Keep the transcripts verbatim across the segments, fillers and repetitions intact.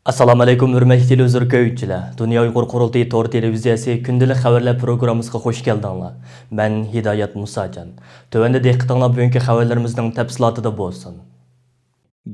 ئەسسالامۇئەلەيكۇم، ھۆرمەتلىك تېلېۋىزور كۆرگۈچىلەر! دۇنيا ئۇيغۇر قۇرۇلتىيى تور تېلېۋىزىيەسى كۈندىلىك خەۋەرلەر پروگراممىسىغا خۇش كەلدىڭلار. مەن ھىدايەت مۇساجان. تۆۋەندە دىققىتىڭلار بۈگۈنكى خەۋەرلىرىمىزنىڭ تەپسىلاتىدا بولسۇن.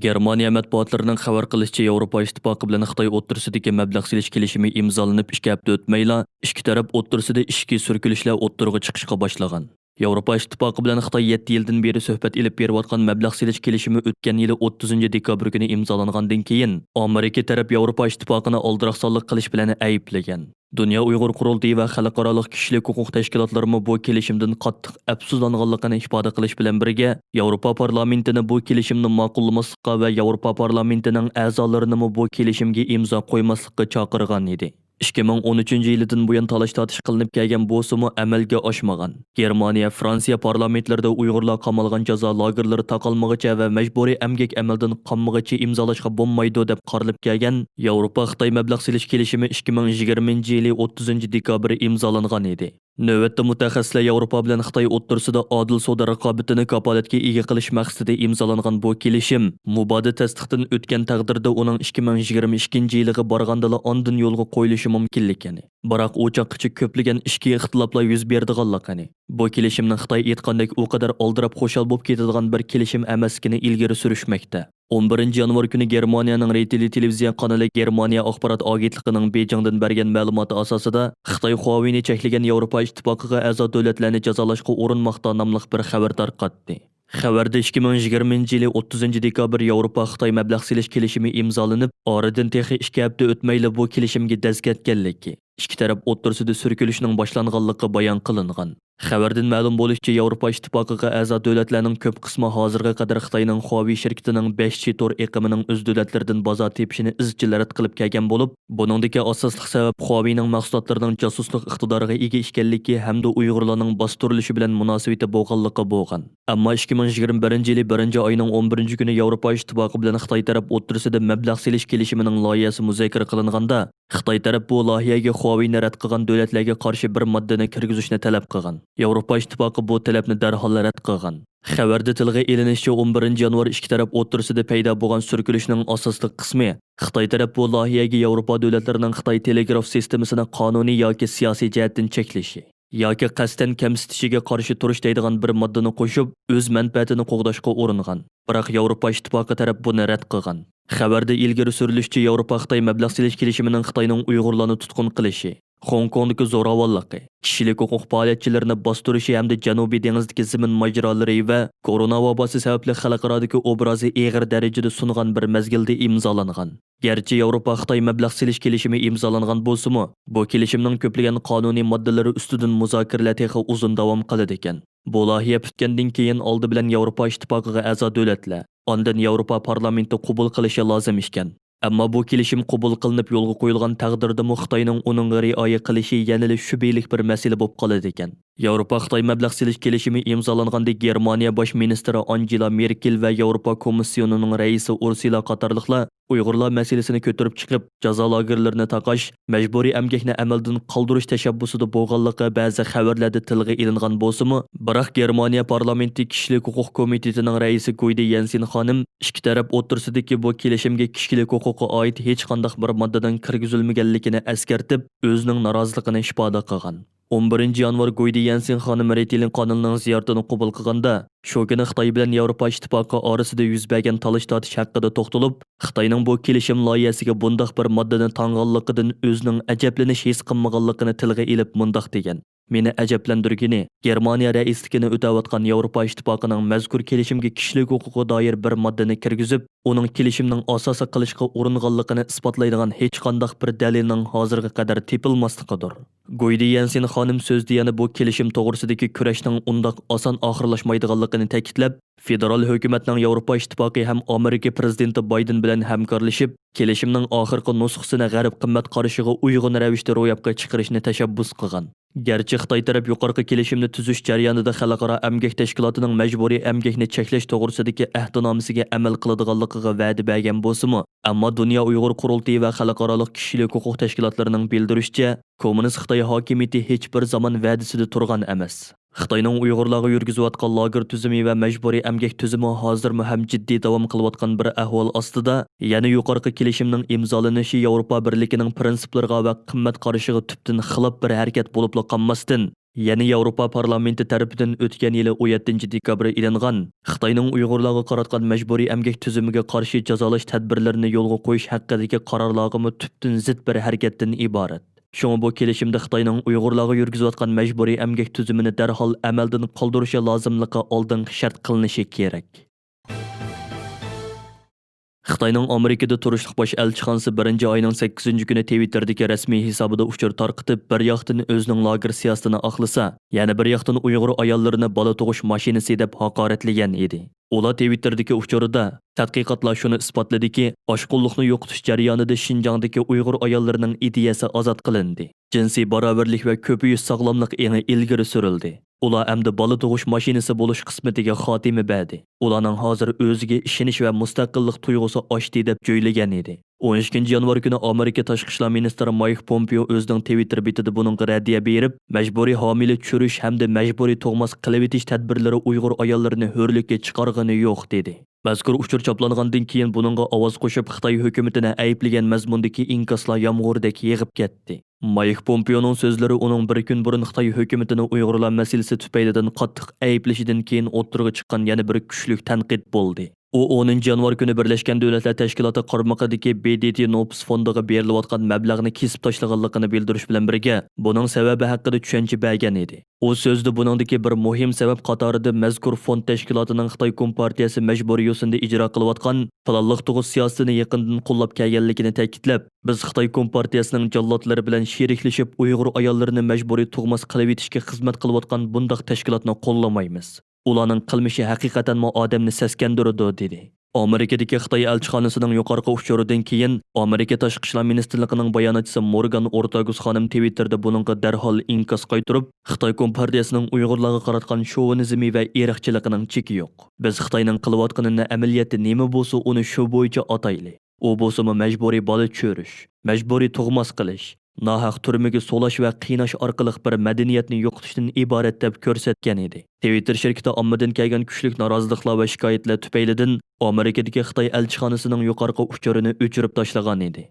گېرمانىيە مەتبۇئاتلىرىنىڭ خەۋەر قىلىشىچە، ياۋروپا ئىتتىپاقى بىلەن خىتاي ئوتتۇرىسىدىكى مەبلەغ سېلىش كېلىشىمى ئىمزالىنىپ ئىككى ھەپتە ئۆتمەيلا، ئىككى تەرەپ ئوتتۇرىسىدا ئىچكى سۈركىلىشلەر ئوتتۇرىغا چىقىشقا باشلىغان. ياۋروپا ئىتتىپاقى بىلەن خىتاي يەتتە يىلدىن بېرى سۆھبەت ئېلىپ بېرىۋاتقان مەبلەغ سېلىش كېلىشىمى ئۆتكەن يىلى ئوتتۇزىنچى دېكابىر كۈنى ئىمزالانغاندىن كېيىن، ئامېرىكا تەرەپ ياۋروپا ئىتتىپاقىنى ئالدىراقسانلىق قىلىش بىلەن ئەيىبلىگەن. دۇنيا ئۇيغۇر قۇرۇلتىيى ۋە خەلقئارالىق كىشىلىك ھوقۇق تەشكىلاتلىرىمۇ بۇ كېلىشىمدىن قاتتىق ئەپسۇسلانغانلىقىنى ئىپادە قىلىش بىلەن بىرگە، ياۋروپا پارلامېنتىنى بۇ كېلىشىمنى ماقۇللىماسلىققا ۋە ياۋروپا پارلامېنتىنىڭ ئەزالىرىنىمۇ بۇ كېلىشىمگە ئىمزا قويماسلىققا چاقىرغان ئىدى. ئىككى مىڭ ئون ئۈچىنچى يىلىدىن بۇيان تالاش-تارتىش قىلىنىپ كەلگەن بولسىمۇ، ئەمەلگە ئاشمىغان. گېرمانىيە، فرانسىيە پارلامېنتلىرىدا ئۇيغۇرلار قامالغان جازا لاگېرلىرى تاقالمىغىچە ۋە مەجبۇرىي ئەمگەك ئەمەلدىن قانمىغىچە ئىمزالاشقا بولمايدۇ، دەپ قارىلىپ كەلگەن ياۋروپا-خىتاي مەبلەغ سېلىش كېلىشىمى ئىككى مىڭ يىگىرمىنچى يىلى ئوتتۇزىنچى دېكابىر ئىمزالانغان ئىدى. نۆۋەتتە مۇتەخەسسىسلەر ياۋروپا بىلەن خىتاي ئوتتۇرىسىدا ئادىل سودا رىقابىتىنى كاپالەتكە ئىگە قىلىش مەقسىتىدە ئىمزالانغان بۇ كېلىشىم مۇبادا تەستىقتىن ئۆتكەن تەقدىردە ئۇنىڭ ئىككى مىڭ يىگىرمە ئىككىنچى يىلىغا بارغاندىلا ئاندىن يولغا قويۇلۇشى مۇمكىنلىكىنى، بىراق ئۇ چاغقىچە كۆپلىگەن ئىچكى ئىختىلاپلار يۈز بېرىدىغانلىقىنى، بۇ كېلىشىمنىڭ خىتاي ئېيتقاندەك ئۇ قەدەر ئالدىراپ خۇشال بولۇپ كېتىدىغان بىر كېلىشىم ئەمەسلىكىنى ئىلگىرى سۈرۈشمەكتە. ئون بىرىنچى يانۋار كۈنى گېرمانىيەنىڭ رېيتېلى تېلېۋىزىيە قانىلى گېرمانىيە ئاخبارات ئاگېنتلىقىنىڭ بېيجىڭدىن بەرگەن مەلۇماتى ئاساسىدا، خىتاي خۇاۋېينى چەكلىگەن ياۋروپا ئىتتىپاقىغا ئەزا دۆلەتلەرنى جازالاشقا ئۇرۇنماقتا ناملىق بىر خەۋەر تارقاتتى. خەۋەردە ئىككى مىڭ يىگىرمىنچى يىلى ئوتتۇزىنچى دېكابىر ياۋروپا-خىتاي مەبلەغ سېلىش كېلىشىمى ئىمزالىنىپ، ئارىدىن تېخى ئىككى ھەپتە ئۆتمەيلا بۇ كېلىشىمگە دەز كەتكەنلىكى، ئىككى تەرەپ ئوتتۇرىسىدا سۈركىلىشنىڭ باشلانغانلىقى بايان قىلىنغان. خەۋەردىن مەلۇم بولۇشىچە، ياۋروپا ئىتتىپاقىغا ئەزا دۆلەتلەرنىڭ كۆپ قىسمى ھازىرغا قەدەر خىتاينىڭ خۇاۋېي شىركىتىنىڭ بەش جى تور ئېقىمىنىڭ ئۆز دۆلەتلىرىدىن بازار تېپىشىنى ئىزچىل رەت قىلىپ كەلگەن بولۇپ، بۇنىڭدىكى ئاساسلىق سەۋەب خۇاۋېينىڭ مەھسۇلاتلىرىنىڭ جاسۇسلۇق ئىقتىدارىغا ئىگە ئىكەنلىكى ھەمدە ئۇيغۇرلارنىڭ باستۇرۇلۇشى بىلەن مۇناسىۋىتى بولغانلىقى بولغان. ئەمما ئىككى مىڭ يىگىرمە بىرىنچى يىلى بىرىنچى ئاينىڭ ئون بىرىنچى كۈنى ياۋروپا ئىتتىپاقى بىلەن خىتاي تەرەپ ئوتتۇرىسىدا مەبلەغ سېلىش كېلىشىمىنىڭ لايىھەسى مۇزاكىرە قىلىنغاندا، خىتاي تەرەپ بۇ لايىھەگە خۇاۋېينى رەت قىلغان دۆلەتلەرگە قارشى بىر ماددىنى كىرگۈزۈشنى تەلەپ قىلغان. ياۋروپا ئىتتىپاقى بۇ تەلەپنى دەرھال رەت قىلغان. خەۋەردە تىلغا ئېلىنىشىچە، ئون بىرىنچى يانۋار ئىككى تەرەپ ئوتتۇرىسىدا پەيدا بولغان سۈركىلىشنىڭ ئاساسلىق قىسمى خىتاي تەرەپ بۇ لايىھەگە ياۋروپا دۆلەتلىرىنىڭ خىتاي تېلېگراف سىستېمىسىنى قانۇنىي ياكى سىياسىي جەھەتتىن چەكلىشى ياكى قەستەن كەمسىتىشىگە قارشى تۇرۇش دەيدىغان بىر ماددىنى قوشۇپ، ئۆز مەنپەئەتىنى قوغداشقا ئۇرۇنغان. بىراق ياۋروپا ئىتتىپاقى تەرەپ بۇنى رەت قىلغان. خەۋەردە ئىلگىرى سۈرۈلۈشىچە، ياۋروپا-خىتاي مەبلەغ سېلىش كېلىشىمىنىڭ خىتاينىڭ ئۇيغۇرلارنى تۇتقۇن قىلىشى، خوڭكوڭدىكى زوراۋانلىقى، كىشىلىك ھوقۇق پائالىيەتچىلىرىنى باستۇرۇشى ھەمدە جەنۇبىي دېڭىزدىكى زېمىن ماجىرالىرى ۋە كورونا ۋاباسى سەۋەبلىك خەلقئارادىكى ئوبرازى ئېغىر دەرىجىدە سۇنغان بىر مەزگىلدە ئىمزالانغان. گەرچە ياۋروپا-خىتاي مەبلەغ سېلىش كېلىشىمى ئىمزالانغان بولسىمۇ، بۇ كېلىشىمنىڭ كۆپلىگەن قانۇنىي ماددىلىرى ئۈستىدىن مۇزاكىرىلەر تېخى ئۇزۇن داۋام قىلىدىكەن. بۇ لايىھە پۈتكەندىن كېيىن، ئالدى بىلەن ياۋروپا ئىتتىپاقىغا ئەزا دۆلەتلەر، ئاندىن ياۋروپا پارلامېنتى قوبۇل قىلىشى لازىم ئىكەن. ئەمما بۇ كېلىشىم قوبۇل قىلىنىپ يولغا قويۇلغان تەقدىردىمۇ، خىتاينىڭ ئۇنىڭغا رىئايە قىلىشى يەنىلا شۈبھىلىك بىر مەسىلە بولۇپ قالىدىكەن. ياۋروپا-خىتاي مەبلەغ سېلىش كېلىشىمى ئىمزالانغاندىن، گېرمانىيە باش مىنىستىرى ئانگېلا مېركېل ۋە ياۋروپا كومىسسىيونىنىڭ رەئىسى ئۇرسۇلا قاتارلىقلار ئۇيغۇرلار مەسىلىسىنى كۆتۈرۈپ چىقىپ، جازا لاگېرلىرىنى تاقاش، مەجبۇرىي ئەمگەكنى ئەمەلدىن قالدۇرۇش تەشەببۇسىدا بولغانلىقى بەزى خەۋەرلەردە تىلغا ئېلىنغان بولسىمۇ، بىراق گېرمانىيە پارلامېنتى كىشىلىك ھوقۇق كومىتېتىنىڭ رەئىسى گۇيدى يەنسىن خانىم ئىككى تەرەپ ئوتتۇرىسىدىكى بۇ كېلىشىمگە كىشىلىك ھوقۇققا ئائىت ھېچقانداق بىر ماددىنىڭ كىرگۈزۈلمىگەنلىكىنى ئەسكەرتىپ، ئۆزىنىڭ نارازىلىقىنى ئىپادە قىلغان. ئون بىرىنچى يانۋار گۇيدى يەنسىن خانىم رېتىلىن قانىلنىڭ زىيارىتىنى قوبۇل قىلغاندا، شۇ كۈنى خىتاي بىلەن ياۋروپا ئىتتىپاقى ئارىسىدا يۈز بەرگەن تالاش-تارتىش ھەققىدە توختىلىپ، خىتاينىڭ بۇ كېلىشىم لايىھەسىگە بۇنداق بىر ماددىنى تاڭغانلىقىدىن ئۆزىنىڭ ئەجەبلىنىش ھېس قىلمىغانلىقىنى تىلغا ئېلىپ مۇنداق دېگەن: «مېنى ئەجەبلەندۈرگىنى، گېرمانىيە رەئىسلىكىنى ئۆتەۋاتقان ياۋروپا ئىتتىپاقىنىڭ مەزكۇر كېلىشىمگە كىشىلىك ھوقۇققا دائىر بىر ماددىنى كىرگۈزۈپ، ئۇنىڭ كېلىشىمنىڭ ئاساسى قىلىشقا ئۇرۇنغانلىقىنى ئىسپاتلايدىغان ھېچقانداق بىر دەلىلنىڭ ھازىرغا قەدەر تېپىلماسلىقىدۇر.» گۇيدى يەنسىن خانىم سۆزىدە يەنە بۇ كېلىشىم توغرىسىدىكى كۈرەشنىڭ ئۇنداق ئاسان ئاخىرلاشمايدىغانلىقىنى تەكىتلەپ، فېدېرال ھۆكۈمەتنىڭ ياۋروپا ئىتتىپاقى ھەم ئامېرىكا پىرېزىدېنتى بايدېن بىلەن ھەمكارلىشىپ، كېلىشىمنىڭ ئاخىرقى نۇسخىسىنى غەرب قىممەت قارىشىغا ئۇيغۇن رەۋىشتە روياپقا چىقىرىشنى تەشەببۇس قىلغان. گەرچە خىتاي تەرەپ يۇقىرىقى كېلىشىمنى تۈزۈش جەريانىدا خەلقئارا ئەمگەك تەشكىلاتىنىڭ مەجبۇرىي ئەمگەكنى چەكلەش توغرىسىدىكى ئەھدىنامىسىگە ئەمەل قىلىدىغانلىقىغا ۋەدە بەرگەن بولسىمۇ، ئەمما دۇنيا ئۇيغۇر قۇرۇلتىيى ۋە خەلقئارالىق كىشىلىك ھوقۇق تەشكىلاتلىرىنىڭ بىلدۈرۈشىچە، كوممۇنىست خىتاي ھاكىمىيىتى ھېچبىر زامان ۋەدىسىدە تۇرغان ئەمەس. خىتاينىڭ ئۇيغۇرلارغا يۈرگۈزۈۋاتقان لاگېر تۈزۈمى ۋە مەجبۇرىي ئەمگەك تۈزۈمى ھازىرمۇ ھەم جىددىي داۋام قىلىۋاتقان بىر ئەھۋال ئاستىدا، يەنە يۇقىرىقى كېلىشىمنىڭ ئىمزالىنىشى ياۋروپا بىرلىكىنىڭ پىرىنسىپلىرىغا ۋە قىممەت قارىشىغا تۈپتىن خىلاپ بىر ھەرىكەت بولۇپلا قالماستىن، يەنە ياۋروپا پارلامېنتى تەرىپىدىن ئۆتكەن يىلى ئون يەتتىنچى دېكابىر ئېلىنغان خىتاينىڭ ئۇيغۇرلارغا قاراتقان مەجبۇرىي ئەمگەك تۈزۈمىگە قارشى جازالاش تەدبىرلىرىنى يولغا قويۇش ھەققىدىكى قارارلارغىمۇ تۈپتىن زىت بىر ھەرىكەتتىن ئىبارەت. شۇڭا بۇ كېلىشىمدە خىتاينىڭ ئۇيغۇرلارغا يۈرگۈزۈۋاتقان مەجبۇرىي ئەمگەك تۈزۈمىنى دەرھال ئەمەلدىن قالدۇرۇشى لازىملىقى ئالدىنقى شەرت قىلىنىشى كېرەك. خىتاينىڭ ئامېرىكىدا تۇرۇشلۇق باش ئەلچىخانىسى بىرىنچى ئاينىڭ سەككىزىنچى كۈنى تىۋىتتېردىكى رەسمىي ھېسابىدا ئۇچۇر تارقىتىپ، بىر ياقتىن ئۆزىنىڭ لاگېر سىياسىتىنى ئاقلىسا، يەنە بىر ياقتىن ئۇيغۇر ئاياللىرىنى بالا تۇغۇش ماشىنىسى دەپ ھاقارەتلىگەن ئىدى. ئۇلار تىۋىتتېردىكى ئۇچۇرىدا، تەتقىقاتلار شۇنى ئىسپاتلىدىكى، ئاشقۇنلۇقنى يوقىتىش جەريانىدا شىنجاڭدىكى ئۇيغۇر ئاياللىرىنىڭ ئىدىيەسى ئازاد قىلىندى. جىنسىي باراۋەرلىك ۋە كۆپىيىش ساغلاملىق ئېڭى ئىلگىرى سۈرۈلدى. ئۇلار ئەمدى بالا تۇغۇش ماشىنىسى بولۇش قىسمىتىگە خاتىمە بەردى. ئۇلارنىڭ ھازىر ئۆزىگە ئىشىنىش ۋە مۇستەقىللىق تۇيغۇسى ئاشتى، دەپ جۆيلىگەن ئىدى. ئون ئىككىنچى يانۋار كۈنى ئامېرىكا تاشقى ئىشلار مىنىستىرى مايك پومپېئو ئۆزىنىڭ تىۋىتتېر بېتىدە بۇنىڭغا رەددىيە بېرىپ، مەجبۇرىي ھامىلە چۈشۈرۈش ھەمدە مەجبۇرىي تۇغماس قىلىۋېتىش تەدبىرلىرى ئۇيغۇر ئاياللىرىنى ھۆرلۈككە چىقارغىنى يوق، دېدى. مەزكۇر ئۇچۇر چاپلانغاندىن كېيىن بۇنىڭغا ئاۋاز قوشۇپ، خىتاي ھۆكۈمىتىنى ئەيىبلىگەن مەزمۇندىكى ئىنكاسلار يامغۇردەك يېغىپ كەتتى. مايك پومپېئونىڭ سۆزلىرى ئۇنىڭ بىر كۈن بۇرۇن خىتاي ھۆكۈمىتىنى ئۇيغۇرلار مەسىلىسى تۈپەيلىدىن قاتتىق ئەيىبلىشىدىن كېيىن ئوتتۇرىغا چىققان يەنە بىر كۈچلۈك تەنقىد بولدى. ئۇ ئونىنچى يانۋار كۈنى بىرلەشكەن دۆلەتلەر تەشكىلاتى قارمىقىدىكى بى دى تى نوپۇس فوندىغا بېرىلىۋاتقان مەبلەغنى كېسىپ تاشلىغانلىقىنى بىلدۈرۈش بىلەن بىرگە، بۇنىڭ سەۋەبى ھەققىدە چۈشەنچە بەرگەن ئىدى. ئۇ سۆزىدە بۇنىڭدىكى بىر مۇھىم سەۋەب قاتارىدا مەزكۇر فوند تەشكىلاتىنىڭ خىتاي كومپارتىيەسى مەجبۇرىي يوسۇندا ئىجرا قىلىۋاتقان پىلانلىق تۇغۇش سىياسىتىنى يېقىندىن قوللاپ كەلگەنلىكىنى تەكىتلەپ، بىز خىتاي كومپارتىيەسىنىڭ جاللاتلىرى بىلەن شېرىكلىشىپ ئۇيغۇر ئاياللىرىنى مەجبۇرىي تۇغماس قىلىۋېتىشكە خىزمەت قىلىۋاتقان بۇنداق تەشكىلاتنى قوللىمايمىز. ئۇلارنىڭ قىلمىشى ھەقىقەتەنمۇ ئادەمنى سەسكەندۈرىدۇ، دېدى. ئامېرىكىدىكى خىتاي ئەلچىخانىسىنىڭ يۇقىرىقى ئۇچۇرىدىن كېيىن، ئامېرىكا تاشقى ئىشلار مىنىستىرلىقىنىڭ باياناتچىسى مورگان ئورتاگۇس خانىم تىۋىتتېردا بۇنىڭغا دەرھال ئىنكاس قايتۇرۇپ، خىتاي كومپارتىيەسىنىڭ ئۇيغۇرلارغا قاراتقان شوۋىنىزمى ۋە ئىرقچىلىقىنىڭ چېكى يوق. بىز خىتاينىڭ قىلىۋاتقىنىنى ئەمەلىيەتتە نېمە بولسا، ئۇنى شۇ بويىچە ئاتايلى. ئۇ بولسىمۇ مەجبۇرىي بالا چۈشۈرۈش، مەجبۇرىي تۇغماس قىلىش، ناھەق تۈرمىگە سولاش ۋە قىيناش ئارقىلىق بىر مەدەنىيەتنى يوقىتىشتىن ئىبارەت، دەپ كۆرسەتكەن ئىدى. تىۋىتتېر شىركىتى ئاممىدىن كەلگەن كۈچلۈك نارازىلىقلار ۋە شىكايەتلەر تۈپەيلىدىن ئامېرىكىدىكى خىتاي ئەلچىخانىسىنىڭ يۇقىرىقى ئۇچۇرىنى ئۆچۈرۈپ تاشلىغان ئىدى.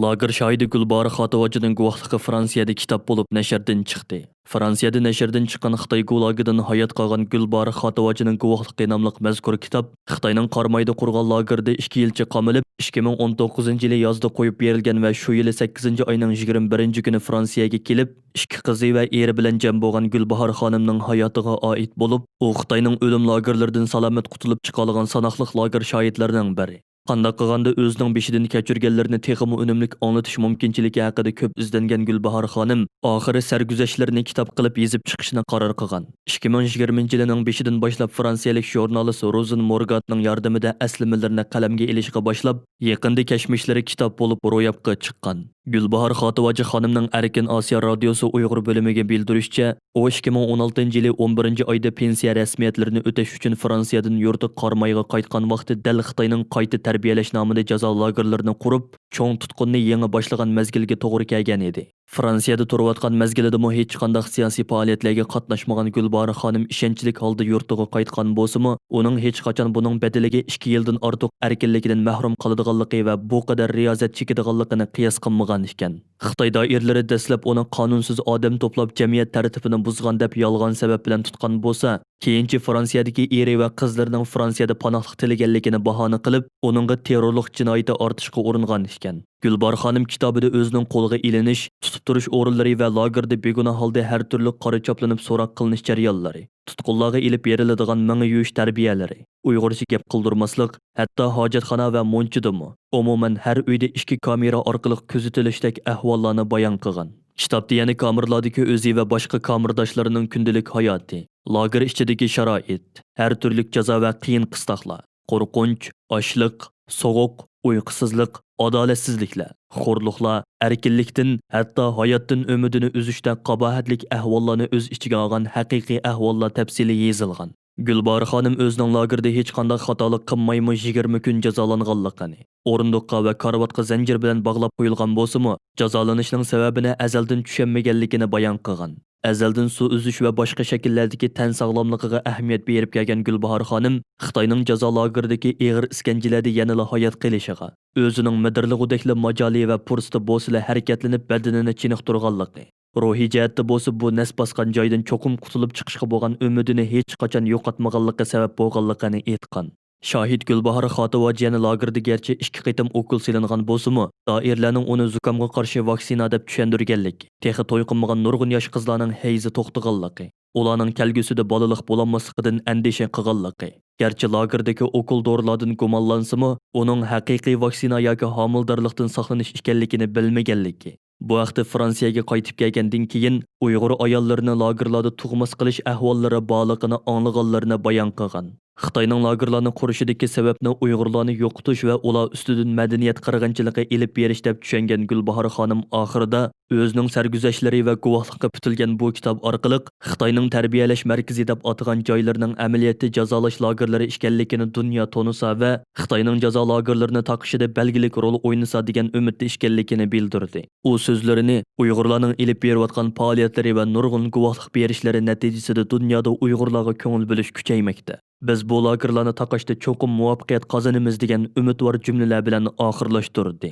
لاگېر شاھىتى گۈلباھار خاتىۋاجىنىڭ گۇۋاھلىقى فرانسىيەدە كىتاب بولۇپ نەشردىن چىقتى. فرانسىيەدە نەشردىن چىققان خىتاي گۇلاگىدىن ھايات قالغان گۈلباھار خاتىۋاجىنىڭ گۇۋاھلىقى ناملىق مەزكۇر كىتاب خىتاينىڭ قارامايدا قۇرغان لاگېردا ئىككى يىلچە قامىلىپ، ئىككى مىڭ ئون توققۇزىنچى يىلى يازدا قويۇپ بېرىلگەن ۋە شۇ يىلى سەككىزىنچى ئاينىڭ يىگىرمە بىرىنچى كۈنى فرانسىيەگە كېلىپ، ئىككى قىزى ۋە ئېرى بىلەن جەم بولغان گۈلباھار خانىمنىڭ ھاياتىغا ئائىت بولۇپ، ئۇ خىتاينىڭ ئۆلۈم لاگېرلىرىدىن سالامەت قۇتۇلۇپ چىقالىغان ساناقلىق لاگېر شاھىتلىرىنىڭ بىرى. قانداق قىلغاندا ئۆزىنىڭ بېشىدىن كەچۈرگەنلىرىنى تېخىمۇ ئۈنۈملۈك ئاڭلىتىش مۇمكىنچىلىكى ھەققىدە كۆپ ئىزدەنگەن گۈلباھار خانىم ئاخىرى سەرگۈزەشتلىرىنى كىتاب قىلىپ يېزىپ چىقىشنى قارار قىلغان. ئىككى مىڭ يىگىرمىنچى يىلىنىڭ بېشىدىن باشلاپ فرانسىيەلىك ژۇرنالىست روزېن مورگاتنىڭ ياردىمىدە ئەسلىمىلىرىنى قەلەمگە ئېلىشقا باشلاپ، يېقىندا كەچمىشلىرى كىتاب بولۇپ روياپقا چىققان. گۈلباھار خاتىۋاجى خانىمنىڭ ئەركىن ئاسىيا رادىيوسى ئۇيغۇر بۆلۈمىگە بىلدۈرۈشىچە، ئۇ ئىككى مىڭ ئون ئالتىنچى يىلى ئون بىرىنچى ئايدا پېنسىيە رەسمىيەتلىرىنى ئۆتەش ئۈچۈن فرانسىيەدىن يۇرتىغا قارامايغا قايتقان ۋاقتى دەل خىتاينىڭ قايتا تەربىيەلەش نامىدا جازا لاگېرلىرىنى قۇرۇپ، چوڭ تۇتقۇننى يېڭى باشلىغان مەزگىلگە توغرا كەلگەن ئىدى. فرانسىيەدە تۇرۇۋاتقان مەزگىلىدىمۇ ھېچقانداق سىياسىي پائالىيەتلەرگە قاتناشمىغان گۈلباھار خانىم ئىشەنچلىك ھالدا يۇرتىغا قايتقان بولسىمۇ، ئۇنىڭ ھېچقاچان بۇنىڭ بەدىلىگە ئىككى يىلدىن ئارتۇق ئەركىنلىكىدىن مەھرۇم قالىدىغانلىقى ۋە بۇ قەدەر رىيازەت چېكىدىغانلىقىنى قىياس قىلمىغان ئىكەن. خىتاي دائىرىلىرى دەسلەپ ئۇنى قانۇنسىز ئادەم توپلاپ، جەمئىيەت تەرتىپىنى بۇزغان دەپ يالغان سەۋەب بىلەن تۇتقان بولسا، كېيىنچە فرانسىيەدىكى ئېرى ۋە قىزلىرىنىڭ فرانسىيەدە پاناھلىق تىلىگەنلىكىنى باھانە قىلىپ، ئۇنىڭغا تېررورلۇق جىنايىتى ئارتىشقا ئۇرۇنغان ئىكەن. گۈلباھار خانىم كىتابىدا ئۆزىنىڭ قولغا ئېلىنىش، تۇتۇپ تۇرۇش ئورۇنلىرى ۋە لاگېردا بىگۇناھ ھالدا ھەر تۈرلۈك قارا چاپلىنىپ سوراق قىلىنىش جەريانلىرى، تۇتقۇنلارغا ئېلىپ بېرىلىدىغان مېڭە يۇيۇش تەربىيەلىرى، ئۇيغۇرچە گەپ قىلدۇرماسلىق، ھەتتا ھاجەتخانا ۋە مۇنچىدىمۇ، ئومۇمەن ھەر ئۆيدە ئىككى كامېرا ئارقىلىق كۆزىتىلىشتەك ئەھۋاللارنى بايان قىلغان. كىتابتا يەنە كامېرلاردىكى ئۆزى ۋە باشقا كامېرداشلىرىنىڭ كۈندىلىك ھاياتى، لاگېر ئىچىدىكى شارائىت، ھەر تۈرلۈك جازا ۋە قىيىن قىستاقلار، قورقۇنچ، ئاچلىق، سوغۇق، ئۇيقۇسىزلىق، ئادالەتسىزلىكلەر، خورلۇقلار، ئەركىنلىكتىن، ھەتتا ھاياتتىن ئۈمىدىنى ئۈزۈشتەك قاباھەتلىك ئەھۋاللارنى ئۆز ئىچىگە ئالغان ھەقىقىي ئەھۋاللار تەپسىلىي يېزىلغان. گۈلباھار خانىم ئۆزىنىڭ لاگېردا ھېچقانداق خاتالىق قىلمايمۇ يىگىرمە كۈن جازالانغانلىقىنى، ئورۇندۇققا ۋە كارىۋاتقا زەنجىر بىلەن باغلاپ قويۇلغان بولسىمۇ، جازالىنىشنىڭ سەۋەبىنى ئەزەلدىن چۈشەنمىگەنلىكىنى بايان قىلغان. ئەزەلدىن سۇ ئۈزۈش ۋە باشقا شەكىللەردىكى تەن ساغلاملىقىغا ئەھمىيەت بېرىپ كەلگەن گۈلباھار خانىم خىتاينىڭ جازا لاگېرىدىكى ئېغىر ئىسكەنجىلەردە يەنىلا ھايات قېلىشىغا، ئۆزىنىڭ مىدىرلىغۇدەكلا ماجالى ۋە پۇرسىتى بولسىلا ھەرىكەتلىنىپ بەدىنىنى چېنىقتۇرغانلىقى، روھىي جەھەتتە بولسا بۇ نەس باسقان جايدىن چوقۇم قۇتۇلۇپ چىقىشقا بولغان ئۈمىدىنى ھېچقاچان يوقاتمىغانلىقى سەۋەب بولغانلىقىنى ئېيتقان. شاھىت گۈلباھار خاتىۋاجى يەنە لاگېردا گەرچە ئىككى قېتىم ئوكۇل سېلىنغان بولسىمۇ، دائىرىلەرنىڭ ئۇنى زۇكامغا قارشى ۋاكسىنا دەپ چۈشەندۈرگەنلىكى، تېخى توي قىلمىغان نۇرغۇن ياش قىزلارنىڭ ھەيزى توختىغانلىقى، ئۇلارنىڭ كەلگۈسىدە بالىلىق بولالماسلىقىدىن ئەندىشە قىلغانلىقى، گەرچە لاگېردىكى ئوكۇل دورىلاردىن گۇمانلانسىمۇ، ئۇنىڭ ھەقىقىي ۋاكسىنا ياكى ھامىلىدارلىقتىن ساقلىنىش ئىكەنلىكىنى بىلمىگەنلىكى، بۇ ھەقتە فرانسىيەگە قايتىپ كەلگەندىن كېيىن ئۇيغۇر ئاياللىرىنى لاگېرلاردا تۇغماس قىلىش ئەھۋاللىرى بارلىقىنى ئاڭلىغانلىرىنى بايان قىلغان. خىتاينىڭ لاگېرلارنى قۇرۇشىدىكى سەۋەبنى ئۇيغۇرلارنى يوقىتىش ۋە ئۇلار ئۈستىدىن مەدەنىيەت قىرغىنچىلىقى ئېلىپ بېرىش دەپ چۈشەنگەن گۈلباھار خانىم ئاخىرىدا ئۆزىنىڭ سەرگۈزەشتلىرى ۋە گۇۋاھلىققا پۈتۈلگەن بۇ كىتاب ئارقىلىق خىتاينىڭ تەربىيەلەش مەركىزى دەپ ئاتىغان جايلىرىنىڭ ئەمەلىيەتتە جازالاش لاگېرلىرى ئىكەنلىكىنى دۇنيا تونۇسا ۋە خىتاينىڭ جازا لاگېرلىرىنى تاقىشىدا بەلگىلىك رول ئوينىسا دېگەن ئۈمىدتە ئىكەنلىكىنى بىلدۈردى. ئۇ سۆزلىرىنى ئۇيغۇرلارنىڭ ئېلىپ بېرىۋاتقان پائالىيەتلىرى ۋە نۇرغۇن گۇۋاھلىق بېرىشلىرى نەتىجىسىدە دۇنيادا ئۇيغۇرلارغا كۆڭۈل بۆلۈش كۈچەيمەكتە. بىز بۇ لاگېرلارنى تاقاشتا چوقۇم مۇۋەپپەقىيەت قازىنىمىز دېگەن ئۈمىدۋار جۈملىلەر بىلەن ئاخىرلاشتۇردى.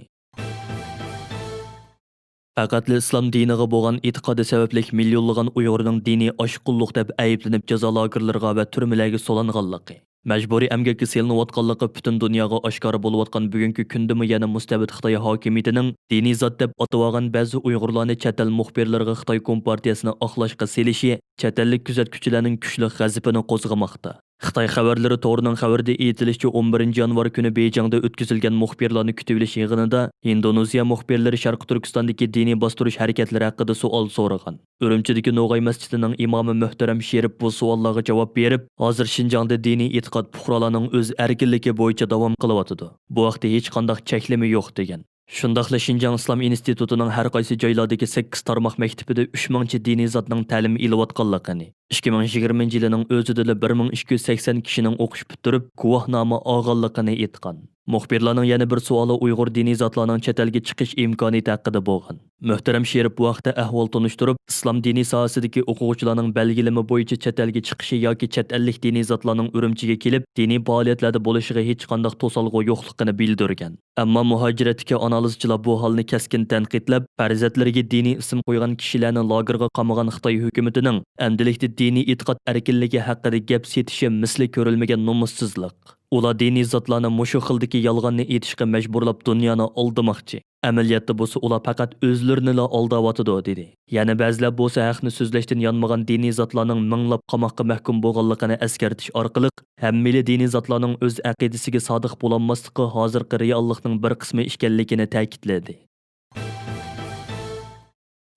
پەقەتلا ئىسلام دىنىغا بولغان ئېتىقادى سەۋەبلىك مىليونلىغان ئۇيغۇرنىڭ دىنىي ئاشقۇنلۇق دەپ ئەيىبلىنىپ جازا لاگېرلىرىغا ۋە تۈرمىلەرگە سولانغانلىقى، مەجبۇرىي ئەمگەككە سېلىنىۋاتقانلىقى پۈتۈن دۇنياغا ئاشكارا بولۇۋاتقان بۈگۈنكى كۈندىمۇ يەنە مۇستەبىت خىتاي ھاكىمىيىتىنىڭ دىنىي زات دەپ ئاتىۋالغان بەزى ئۇيغۇرلارنى چەت ئەل مۇخبىرلىرىغا خىتاي كومپارتىيەسىنى ئاقلاشقا سېلىشى چەت ئەللىك كۆزەتكۈچىلەرنىڭ كۈچلۈك غەزىپىنى قوزغىماقتا. خىتاي خەۋەرلىرى تورىنىڭ خەۋىرىدە ئېيتىلىشىچە، ئون بىرىنچى يانۋار كۈنى بېيجىڭدا ئۆتكۈزۈلگەن مۇخبىرلارنى كۈتۈۋېلىش يىغىنىدا ھىندونېزىيە مۇخبىرلىرى شەرقىي تۈركىستاندىكى دىنىي باستۇرۇش ھەرىكەتلىرى ھەققىدە سوئال سورىغان. ئۈرۈمچىدىكى نوغاي مەسچىتىنىڭ ئىمامى مۆھتەرەم شېرىپ بۇ سوئاللارغا جاۋاب بېرىپ، ھازىر شىنجاڭدا دىنىي ئېتىقاد پۇقرالارنىڭ ئۆز ئەركىنلىكى بويىچە داۋام قىلىۋاتىدۇ. بۇ ھەقتە ھېچقانداق چەكلىمە يوق، دېگەن. شۇنداقلا شىنجاڭ ئىسلام ئىنستىتۇتىنىڭ ھەر قايسى جايلاردىكى سەككىز تارماق مەكتىپىدە ئۈچ مىڭچە دىنىي زاتنىڭ تەلىم ئېلىۋاتقانلىقىنى، ئىككى مىڭ يىگىرمىنچى يىلىنىڭ ئۆزىدىلا بىر مىڭ ئىككى يۈز سەكسەن كىشىنىڭ ئوقۇش پۈتتۈرۈپ، گۇۋاھنامە ئالغانلىقىنى ئېيتقان. مۇخبىرلارنىڭ يەنە بىر سوئالى ئۇيغۇر دىنىي زاتلارنىڭ چەت ئەلگە چىقىش ئىمكانىيىتى ھەققىدە بولغان. مۆھتەرەم شېرىپ بۇ ھەقتە ئەھۋال تونۇشتۇرۇپ، ئىسلام دىنىي ساھەسىدىكى ئوقۇغۇچىلارنىڭ بەلگىلىمە بويىچە چەت ئەلگە چىقىشى ياكى چەت ئەللىك دىنىي زاتلارنىڭ ئۈرۈمچىگە كېلىپ، دىنىي پائالىيەتلەردە بولۇشىغا ھېچقانداق توسالغۇ يوقلۇقىنى بىلدۈرگەن. ئەمما مۇھاجىرەتتىكى ئانالىزچىلار بۇ ھالنى كەسكىن تەنقىدلەپ، پەرزەنتلىرىگە دىنىي ئىسىم قويغان كىشىلەرنى لاگېرغا قامىغان خىتاي ھۆكۈمىتىنىڭ ئەمدىلىكتە دىنىي ئېتىقاد ئەركىنلىكى ھەققىدە گەپ سېتىشى مىسلى كۆرۈلمىگەن نومۇسسىزلىق. ئۇلار دىنىي زاتلارنى مۇشۇ خىلدىكى يالغاننى ئېيتىشقا مەجبۇرلاپ دۇنيانى ئالدىماقچى. ئەمەلىيەتتە بولسا ئۇلار پەقەت ئۆزلىرىنىلا ئالداۋاتىدۇ، دېدى. يەنە بەزىلەر بولسا ھەقنى سۆزلەشتىن يانمىغان دىنىي زاتلارنىڭ مىڭلاپ قاماققا مەھكۇم بولغانلىقىنى ئەسكەرتىش ئارقىلىق، ھەممىلا دىنىي زاتلارنىڭ ئۆز ئەقىدىسىگە سادىق بولالماسلىقى ھازىرقى رېئاللىقنىڭ بىر قىسمى ئىكەنلىكىنى تەكىتلىدى.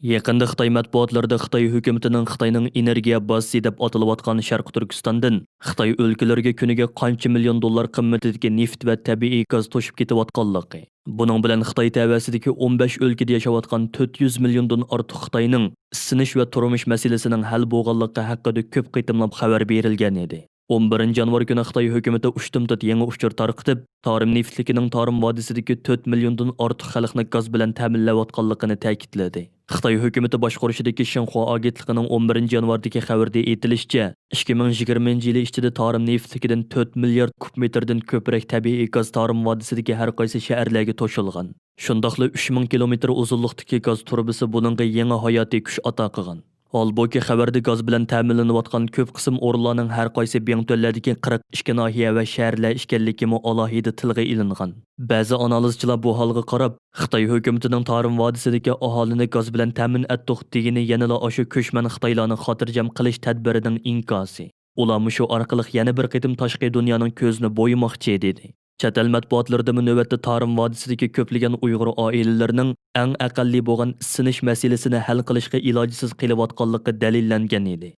يېقىندا خىتاي مەتبۇئاتلىرىدا خىتاي ھۆكۈمىتىنىڭ خىتاينىڭ ئېنېرگىيە بازىسى دەپ ئاتىلىۋاتقان شەرقىي تۈركىستاندىن خىتاي ئۆلكىلىرىگە كۈنىگە قانچە مىليون دوللار قىممىتىدىكى نېفىت ۋە تەبىئىي گاز توشۇپ كېتىۋاتقانلىقى، بۇنىڭ بىلەن خىتاي تەۋەسىدىكى ئون بەش ئۆلكىدە ياشاۋاتقان تۆت يۈز مىليوندىن ئارتۇق خىتاينىڭ ئىسسىنىش ۋە تۇرمۇش مەسىلىسىنىڭ ھەل بولغانلىقى ھەققىدە كۆپ قېتىملاپ خەۋەر بېرىلگەن ئىدى. ئون بىرىنچى يانۋار كۈنى خىتاي ھۆكۈمىتى ئۇشتۇمتۇت يېڭى ئۇچۇر تارقىتىپ، تارىم نېفىتلىكىنىڭ تارىم ۋادىسىدىكى تۆت مىليوندىن ئارتۇق خەلقنى گاز بىلەن تەمىنلەۋاتقانلىقىنى تەكىتلىدى. خىتاي ھۆكۈمىتى باشقۇرۇشىدىكى شىنخۇا ئاگېنتلىقىنىڭ ئون بىرىنچى يانۋاردىكى خەۋىرىدە ئېيتىلىشىچە، ئىككى مىڭ يىگىرمىنچى يىلى ئىچىدە تارىم نېفىتلىكىدىن تۆت مىليارد كۇب مېتىردىن كۆپرەك تەبىئىي گاز تارىم ۋادىسىدىكى ھەر قايسى شەھەرلەرگە توشۇلغان. شۇنداقلا ئۈچ مىڭ كىلومېتىر ئۇزۇنلۇقتىكى گاز تۇرۇبىسى بۇنىڭغا يېڭى ھاياتىي كۈچ ئاتا قىلغان. ھالبۇكى، خەۋەردە گاز بىلەن تەمىنلىنىۋاتقان كۆپ قىسىم ئورۇنلارنىڭ ھەر قايسى بىڭتۈەنلەردىكى قىرىق ئىككى ناھىيە ۋە شەھەرلەر ئىكەنلىكىمۇ ئالاھىدە تىلغا ئېلىنغان. بەزى ئانالىزچىلار بۇ ھالغا قاراپ، خىتاي ھۆكۈمىتىنىڭ تارىم ۋادىسىدىكى ئاھالىنى گاز بىلەن تەمىن ئەتتۇق دېگىنى يەنىلا ئاشۇ كۆچمەن خىتايلارنى خاتىرجەم قىلىش تەدبىرىنىڭ ئىنكاسى. ئۇلار مۇشۇ ئارقىلىق يەنە بىر قېتىم تاشقى دۇنيانىڭ كۆزىنى بويىماقچى، دېدى. چەت ئەل مەتبۇئاتلىرىدىمۇ نۆۋەتتە تارىم ۋادىسىدىكى كۆپلىگەن ئۇيغۇر ئائىلىلىرىنىڭ ئەڭ ئەقەللىي بولغان ئىسسىنىش مەسىلىسىنى ھەل قىلىشقا ئىلاجسىز قېلىۋاتقانلىقى دەلىللەنگەن ئىدى.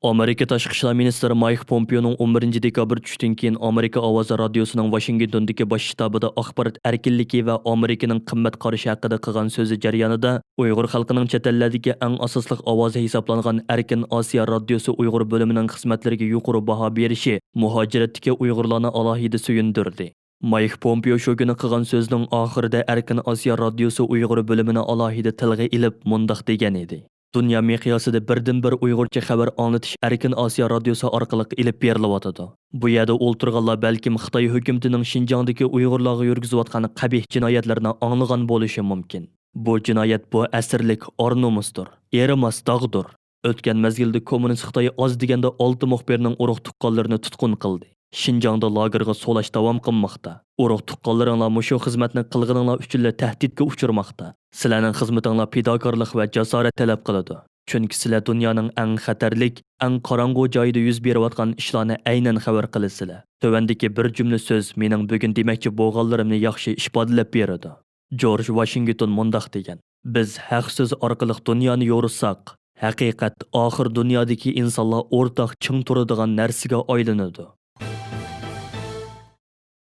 ئامېرىكا تاشقى ئىشلار مىنىستىرى مايك پومپېئونىڭ ئون بىرىنچى دېكابىر چۈشتىن كېيىن ئامېرىكا ئاۋازى رادىيوسىنىڭ ۋاشىنگتوندىكى باش شتابىدا ئاخبارات ئەركىنلىكى ۋە ئامېرىكىنىڭ قىممەت قارىشى ھەققىدە قىلغان سۆزى جەريانىدا، ئۇيغۇر خەلقىنىڭ چەت ئەللەردىكى ئەڭ ئاساسلىق ئاۋازى ھېسابلانغان ئەركىن ئاسىيا رادىيوسى ئۇيغۇر بۆلۈمىنىڭ خىزمەتلىرىگە يۇقىرى باھا بېرىشى مۇھاجىرەتتىكى ئۇيغۇرلارنى ئالاھىدە سۆيۈندۈردى. مايك پومپېئو شۇ كۈنى قىلغان سۆزىنىڭ ئاخىرىدا ئەركىن ئاسىيا رادىيوسى ئۇيغۇر بۆلۈمىنى ئالاھىدە تىلغا ئېلىپ، مۇنداق دېگەن ئىدى: دۇنيا مىقياسىدا بىردىنبىر ئۇيغۇرچە خەۋەر ئاڭلىتىش ئەركىن ئاسىيا رادىيوسى ئارقىلىق ئېلىپ بېرىلىۋاتىدۇ. بۇ يەردە ئولتۇرغانلار بەلكىم خىتاي ھۆكۈمىتىنىڭ شىنجاڭدىكى ئۇيغۇرلارغا يۈرگۈزۈۋاتقان قەبىھ جىنايەتلىرىنى ئاڭلىغان بولۇشى مۇمكىن. بۇ جىنايەت، بۇ ئەسىرلىك ئار-نومۇستۇر، ئېرىماس داغدۇر. ئۆتكەن مەزگىلدە كوممۇنىست خىتاي ئاز دېگەندە ئالتە مۇخبىرنىڭ ئۇرۇق-تۇغقانلىرىنى تۇتقۇن قىلدى. شىنجاڭدا لاگېرغا سولاش داۋام قىلماقتا. ئۇرۇق-تۇغقانلىرىڭلار مۇشۇ خىزمەتنى قىلغىنىڭلار ئۈچۈنلا تەھدىتكە ئۇچرىماقتا. سىلەرنىڭ خىزمىتىڭلار پىداكارلىق ۋە جاسارەت تەلەپ قىلىدۇ. چۈنكى سىلەر دۇنيانىڭ ئەڭ خەتەرلىك، ئەڭ قاراڭغۇ جايىدا يۈز بېرىۋاتقان ئىشلارنى ئەينەن خەۋەر قىلىسىلەر. تۆۋەندىكى بىر جۈملە سۆز مېنىڭ بۈگۈن دېمەكچى بولغانلىرىمنى ياخشى ئىپادىلەپ بېرىدۇ. جورج ۋاشىنگتون مۇنداق دېگەن: «بىز ھەق سۆز ئارقىلىق دۇنيانى يورۇتساق، ھەقىقەت ئاخىر دۇنيادىكى ئىنسانلار ئورتاق چىڭ تۇرىدىغان نەرسىگە ئايلىنىدۇ.»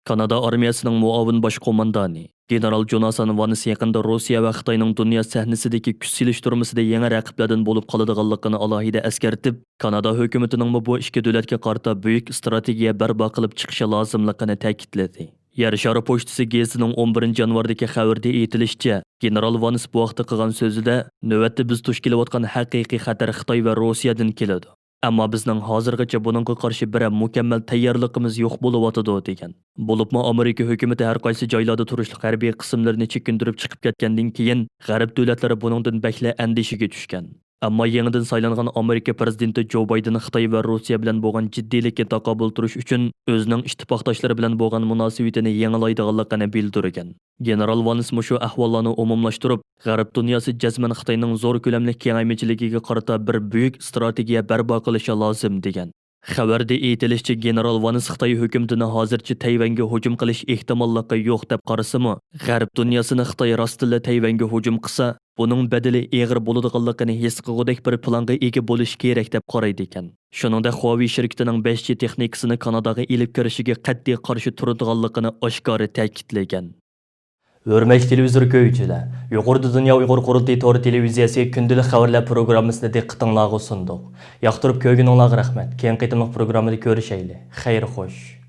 كانادا ئارمىيەسىنىڭ مۇئاۋىن باش قوماندانى گېنېرال جوناسان ۋانس يېقىندا روسىيە ۋە خىتاينىڭ دۇنيا سەھنىسىدىكى كۈچ سېلىشتۇرمىسىدە يېڭى رەقىبلەردىن بولۇپ قالىدىغانلىقىنى ئالاھىدە ئەسكەرتىپ، كانادا ھۆكۈمىتىنىڭمۇ بۇ ئىككى دۆلەتكە قارىتا بۈيۈك ئىستراتېگىيە بەرپا قىلىپ چىقىشى لازىملىقىنى تەكىتلىدى. يەر شارى پوچتىسى گېزىتىنىڭ ئون بىرىنچى يانۋاردىكى خەۋىرىدە ئېيتىلىشىچە، گېنېرال ۋانس بۇ ھەقتە قىلغان سۆزىدە، نۆۋەتتە بىز دۇچ كېلىۋاتقان ھەقىقىي خەتەر خىتاي ۋە روسىيەدىن كېلىدۇ. ئەمما بىزنىڭ ھازىرغىچە بۇنىڭغا قارشى بىرەر مۇكەممەل تەييارلىقىمىز يوق بولۇۋاتىدۇ، دېگەن. بولۇپمۇ ئامېرىكا ھۆكۈمىتى ھەر قايسى جايلاردا تۇرۇشلۇق ھەربىي قىسىملىرىنى چېكىندۈرۈپ چىقىپ كەتكەندىن كېيىن، غەرب دۆلەتلىرى بۇنىڭدىن بەكلا ئەندىشىگە چۈشكەن. ئەمما يېڭىدىن سايلانغان ئامېرىكا پىرېزىدېنتى جو بايدېن خىتاي ۋە روسىيە بىلەن بولغان جىددىيلىككە تاقابىل تۇرۇش ئۈچۈن ئۆزىنىڭ ئىتتىپاقداشلىرى بىلەن بولغان مۇناسىۋىتىنى يېڭىلايدىغانلىقىنى بىلدۈرگەن. گېنېرال ۋانس مۇشۇ ئەھۋاللارنى ئومۇملاشتۇرۇپ، غەرب دۇنياسى جەزمەن خىتاينىڭ زور كۆلەملىك كېڭەيمىچىلىكىگە قارىتا بىر بۈيۈك ئىستراتېگىيە بەرپا قىلىشى لازىم، دېگەن. خەۋەردە ئېيتىلىشىچە، گېنېرال ۋانس خىتاي ھۆكۈمىتىنى ھازىرچە تەيۋەنگە ھۇجۇم قىلىش ئېھتىماللىقى يوق دەپ قارىسىمۇ، غەرب دۇنياسىنى خىتاي راستتىنلا تەيۋەنگە ھۇجۇم قىلسا، بۇنىڭ بەدىلى ئېغىر بولىدىغانلىقىنى ھېس قىلغۇدەك بىر پىلانغا ئىگە بولۇشى كېرەك دەپ قارايدىكەن. شۇنىڭدەك خۇاۋېي شىركىتىنىڭ بەش جى تېخنىكىسىنى كاناداغا ئېلىپ كىرىشىگە قەتئىي قارشى تۇرىدىغانلىقىنى ئاشكارا تەكىتلىگەن. ھۆرمەتلىك تېلېۋىزور كۆرگۈچىلەر، يۇقىرىدا دۇنيا ئۇيغۇر قۇرۇلتىيى تور تېلېۋىزىيەسى كۈندىلىك خەۋەرلەر پروگراممىسىنى دىققىتىڭلارغا سۇندۇق. ياقتۇرۇپ كۆرگىنىڭلارغا رەھمەت. كېيىنكى قېتىملىق پروگراممىدا كۆرۈشەيلى. خەير خوش.